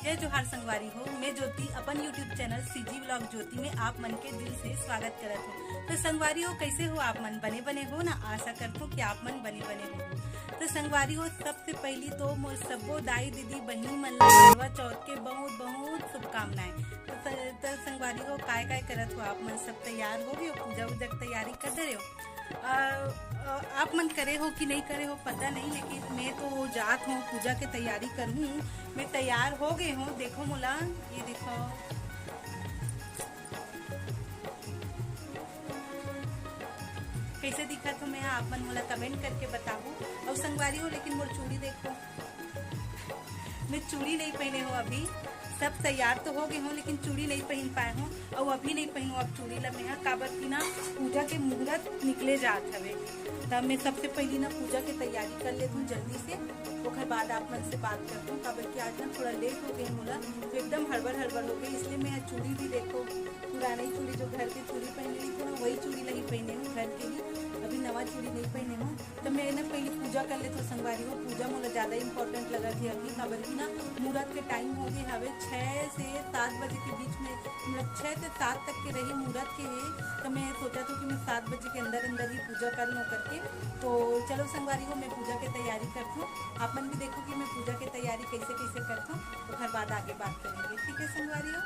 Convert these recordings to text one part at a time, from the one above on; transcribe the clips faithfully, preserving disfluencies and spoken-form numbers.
जय जोहार संगवारी हो, मैं ज्योति अपन YouTube चैनल सीजी व्लॉग ज्योति में आप मन के दिल से स्वागत करत हूँ। तो संगवारी हो, कैसे हो आप मन? बने बने हो ना? आशा करत हूँ कि आप मन बने बने हो। तो संगवारी हो, सबसे पहली तो मोर सब्बो दाई दीदी बहिनी मन ला करवा चौथ के बहुत बहुत शुभकामनाएं। तो स-, तो संगवारी हो, काय काय करत हो आप मन? सब तैयार हो गए हो? पूजा वूजा के तैयारी कर दे रहे हो? अ, अ, आप मन करे हो कि नहीं करे हो पता नहीं, लेकिन मैं तो जात हूँ पूजा के तैयारी करहूँ। मैं तैयार हो गए हूँ। देखो मोला, ये देखो कैसे दिखत हूँ मैं, आप मन मोला कमेंट करके बताहू। और संगवारी हो, लेकिन मोर चूड़ी देखो, मैं चूड़ी नहीं पहने हूँ अभी। सब तैयार तो हो गए हूँ, लेकिन चूड़ी नहीं पहन पाए हूँ। और अभी नहीं पहनूँ अब चूड़ी ला मैं, हाँ, काबर कि ना पूजा के मुहूर्त निकले जात हवे। तब मैं सबसे पहली ना पूजा के तैयारी कर लेत हूँ जल्दी से, ओकर बाद आप मन से बात करत हूँ, काबर कि आज ना थोड़ा लेट हो गए मोला, तो एकदम हड़बड़ हड़बड़ हो गई, इसलिए मैं चूड़ी भी देखो, पुरानी चूड़ी, जो घर के चूड़ी पहने रही थी ना, वही चूड़ी ला ही पहने हूँ घर के ही, अभी नवा चूड़ी नहीं पहने हूँ। तो मैं ना पहली पूजा कर लेत हूँ संगवारी हो, पूजा मोला ज्यादा इंपॉर्टेंट लगत हे अभी, काबर कि ना मुहूर्त के टाइम हो गए हवे, छः से सात बजे के बीच में, मतलब छः से सात तक के रही मुहूर्त के है। तो मैं सोचा था कि मैं सात बजे के अंदर अंदर ही पूजा कर लूँ करके। तो चलो संगवारी हो, मैं पूजा के तैयारी करत हूँ, आप मन भी देखो कि मैं पूजा के तैयारी कैसे कैसे करत हूँ, ओकर बाद आगे बात करेंगे, ठीक है संगवारी हो?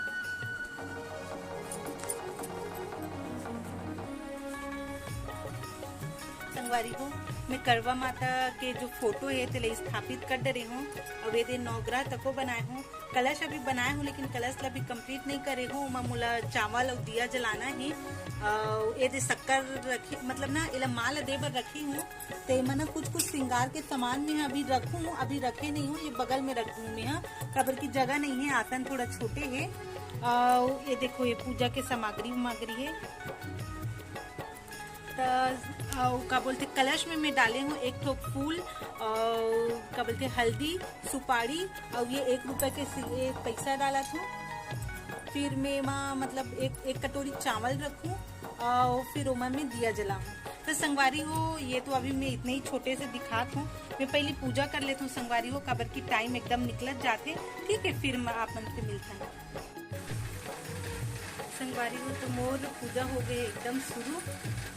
संगवारी हो, मैं करवा माता के जो फोटो है तेला स्थापित कर डरे हूँ। और ये दे नवग्रह तको बनाए हूँ, कलश अभी बनाए हूँ, लेकिन कलश ला भी कंप्लीट नहीं करे हूँ। ओमा मोला चावल और दिया जलाना ही। और ये दे शक्कर रखी, मतलब ना एला माँ ला दे बर रखी हूँ। तो एमा ना कुछ कुछ श्रृंगार के सामान में अभी रखूँ, अभी रखे नहीं हूँ, ये बगल में रख दूँ मैं, हाँ, काबर की जगह नहीं है, आसन थोड़ा छोटे है। और ये देखो, ये पूजा के सामग्री वमग्री है। त, अउ का बोलथे, कलश में मैं डाले हूँ एक ठोक फूल, अउ का बोलथे, हल्दी, सुपारी, अउ ये एक रुपया के सि-, एक पैसा डालत हूँ। फिर मैं एमा, मतलब, एक, एक कटोरी चावल रखूँ, अउ फिर ओमा मैं दिया जलाऊँ। तो संगवारी हो, ये तो अभी मैं इतने ही छोटे से दिखात हूँ। मैं पहली पूजा कर लेत हूँ संगवारी हो, काबर की टाइम एकदम निकलत जाथे। ठीक है, फिर मैं आप मन से मिलथन। संगवारी हो, तो मोर पूजा हो गए एकदम शुरू,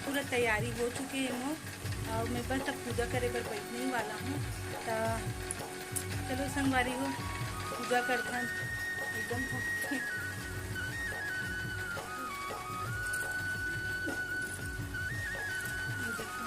पूरा तैयारी हो चुके है मोर। और मैं बस अब पूजा करे बर बैठने ही वाला हूँ। तो चलो संगवारी हो, पूजा करथन एकदम। ये देखो।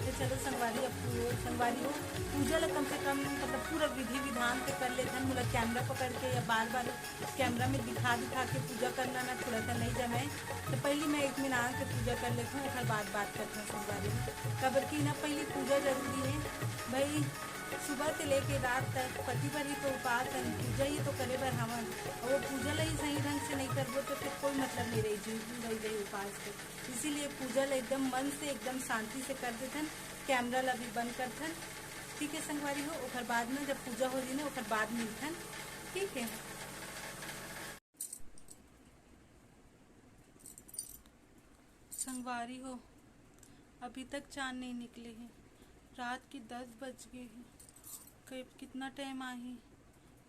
तो चलो संगवारी, अब पू-, संगवारी हो, पूजा ला कम से कम, मतलब, पूरा विधि विधान से कर लेथन। मोला कैमरा पकड़ के या बार बार कैमरा में दिखा दिखा के पूजा करना ना थोड़ा सा नहीं जमे। तो पहली मैं इत्मीनान से पूजा कर लेथन, ओकर बाद बात करथन संगवारी हो। काबर कि ना पहली पूजा जरूरी है भाई। सुबह से लेके रात तक पति बर ही तो उपास हन, पूजा ही तो करे बर हवन। और वो पूजा ला ही सही ढंग से नहीं करबो तो फिर कोई मतलब नहीं रही, जीव रही, रही उपास के। इसीलिए पूजा ला एकदम मन से, एकदम शांति से कर देथन। कैमरा ला भी बंद करथन। ठीक है संगवारी हो, ओकर बाद में जब पूजा हो रही ना, ओकर बाद मिलथन। ठीक है। संगवारी हो, अभी तक चांद नहीं निकले हे। रात के दस बज गए हे। कब, कितना टाइम आही,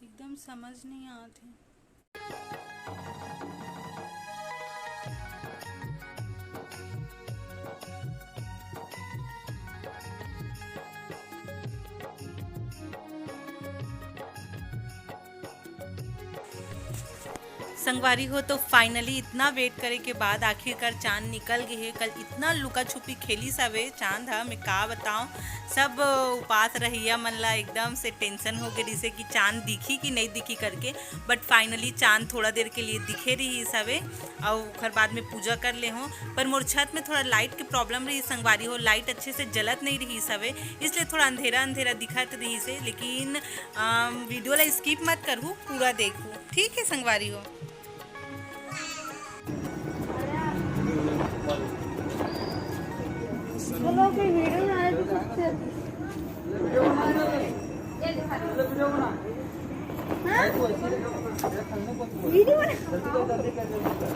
एकदम समझ नहीं आत हे। संगवारी हो, तो finally इतना wait करे के बाद आखिरकार चांद निकल गए हे। कल इतना लुका छुपी खेलिस हवे चांद ह, मैं का बताऊं, सब उपास रहइया मन ला एकदम से tension हो गए रहिसे कि चांद दिखी कि नहीं दिखी करके। But finally चांद थोड़ा देर के लिए दिखे रहिस हवे। अउ ओकर बाद में पूजा कर ले हों। पर मोर छत में थोड़ा light के problem रहिस संगवारी हो, light अच्छे से जलत नहीं रहिस हवे, इसलिए थोड़ा अंधेरा अंधेरा दिखत रहिसे। लेकिन, अम, video ला skip मत करहू, पूरा देखहू, ठीक है संगवारी हो। चलो, कोई video बना रहे तो कुछ हाँ? Video बना। जल्दी कर, जल्दी कर।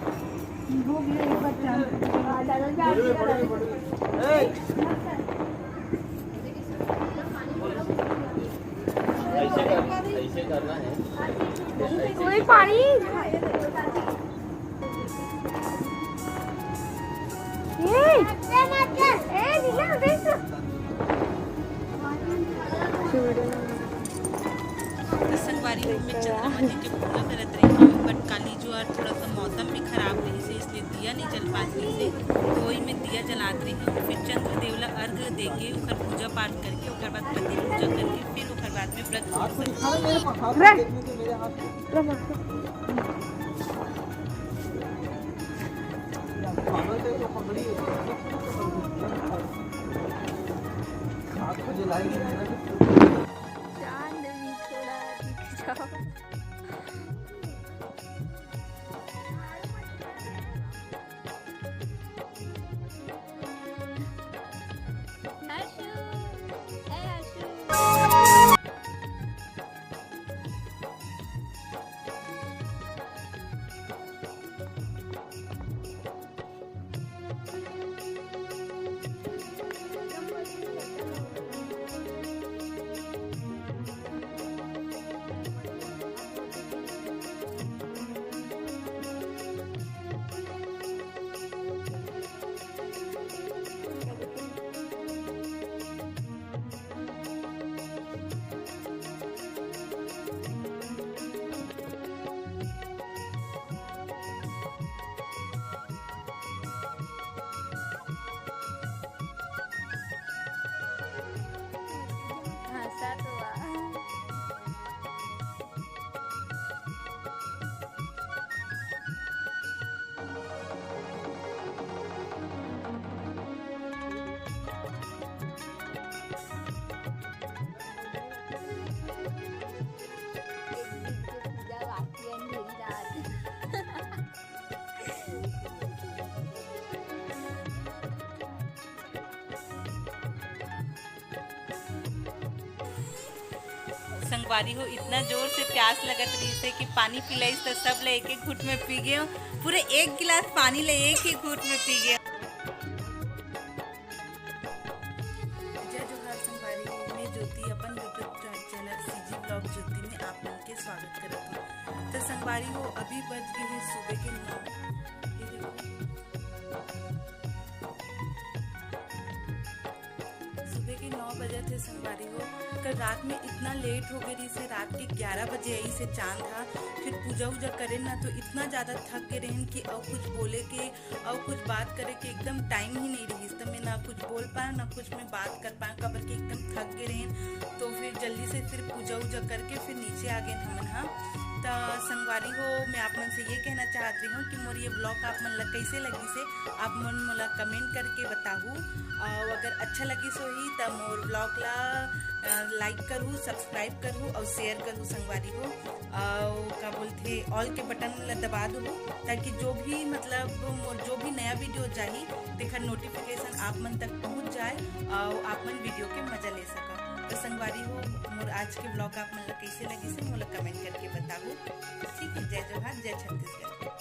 ऐसे कर, ऐसे करना है। कोई पानी। ए, ए, नीला, देख। तो संगवारी हो, मैं चंद्रमा जी के पूजा करत रही हूँ, but काली जो आज थोड़ा सा मौसम भी खराब रही से, इसलिए दिया नहीं जल पात रही से, तो वही मैं दिया जलात रही हूँ। फिर चंद्रदेव ला अर्घ देके, ओकर पूजा पाठ करके, ओकर बाद पति पूजा करके, फिर ओकर बाद में व्रत शुरू करती हूँ। चांद भी थोड़ा दिख जाओ। आशु, ए आशु। संगवारी हो, इतना जोर से प्यास लगत रहिस हे कि पानी पिलाइस त सब ले एक एक घुट में पी गए। पूरे एक गिलास पानी ले एक ही घुट में पी गए। जय जोहार संगवारी हो, मैं ज्योति अपन YouTube चैनल सीजी ब्लॉग ज्योति में आप मन के स्वागत करत हूँ। तो संगवारी हो, अभी बज गए हैं सुबह के नौ। ये देखो, सुबह के नौ बजे थे संगवारी हो। कल रात में इतना लेट हो गए रहिस हे, रात के ग्यारह बजे आइस हे चांद हा। फिर पूजा उजा करे ना तो इतना ज्यादा थक गए रहेन कि अउ कुछ बोले के, अउ कुछ बात करे के एकदम टाइम ही नहीं रहिस। तो मैं ना कुछ बोल पाए, ना कुछ मैं बात कर पाए, काबर के एकदम थक गए रहेन। तो फिर जल्दी से फिर पूजा उजा करके फिर नीचे आ गए हमन हा। त संगवारी हो, मैं आप मन से ये कहना चाहत रही हूँ कि मोर ये ब्लॉग आप मन ला कैसे लगिस हे, आप मन मोला कमेंट करके बताहू। और अगर अच्छा लगिस होही त मोर ब्लॉग ला, अ, लाइक करहू, सब्सक्राइब करहू और शेयर करहू संगवारी हो। और का बोलथे, ऑल के बटन ला दबा दू, ताकि जो भी मतलब मोर जो भी नया वीडियो जाही, तेखर नोटिफिकेशन आप मन तक पहुँच जाए और आप मन वीडियो के मजा ले सका। तो संगवारी हो, मोर आज के ब्लॉग आप मन ला कैसे लगिस हे, मोला कमेंट करके बताहू। ठीक है, जय जोहार, जय छत्तीसगढ़।